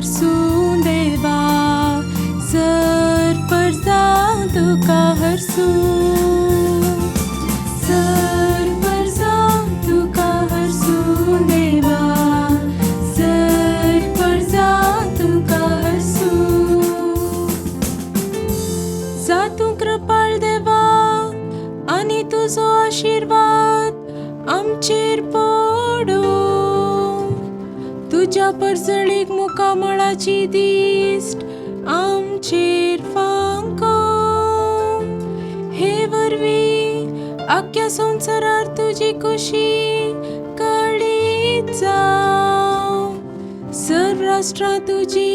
हरसूं देवा, सर परजा तुका हरसूं, सर परजा तुका हरसूं देवा, सर परजा तुका हरसूं. जा तूं कृपाळ देवा आनी तुजो आशिर्वाद आमचेर पडूं. तुज्या परजळीक मुखामळाची दिश्ट आमचेर फांको. हे वरवीं आख्ख्या संवसारार तुजी खुशी कळीत जावं. सर्व राष्ट्रां तुजी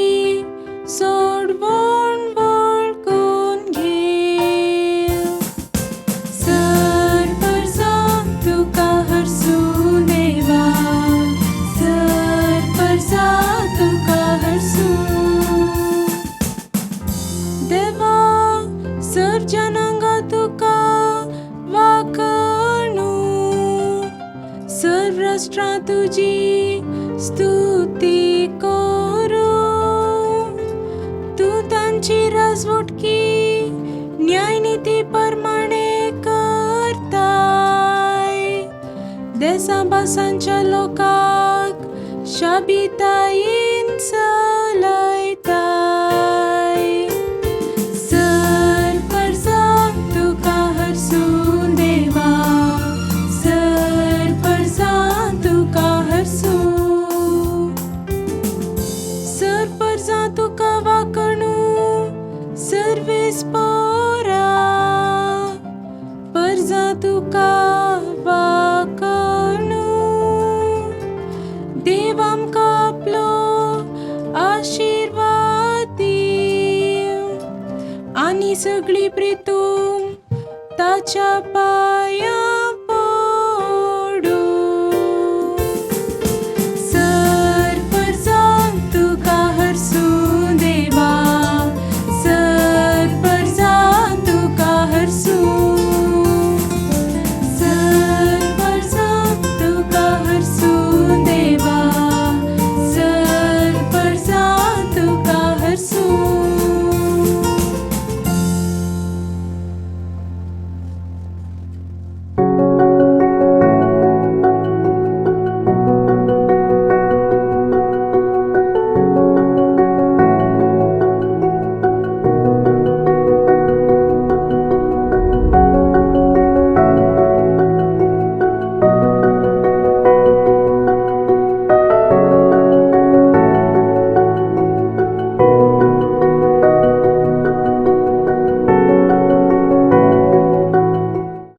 सोडवण वळखून घेव. सर परजा तुका हरसूं देवा, सर परजा तुका हरसूं. देवा, सर्व जनांगा तुका वाखणू, सर्व राष्ट्रां तुजी स्तुती करूं. तूं तांची राजवटकी न्यायनिती प्रमाणे करताय. देसां भासांच्या लोकांक शाबितायेन चलयताय. सर परजा तुका हरसूं देवा, सर परजा तुका हरसूं. सर परजा तुका वाखणू, सर्वेस पोरा परजा तुका वाखणू. देव आमकां आपलो आशिर्वाद दीवं आनी सगळी प्रितूम ताच्या पांयां.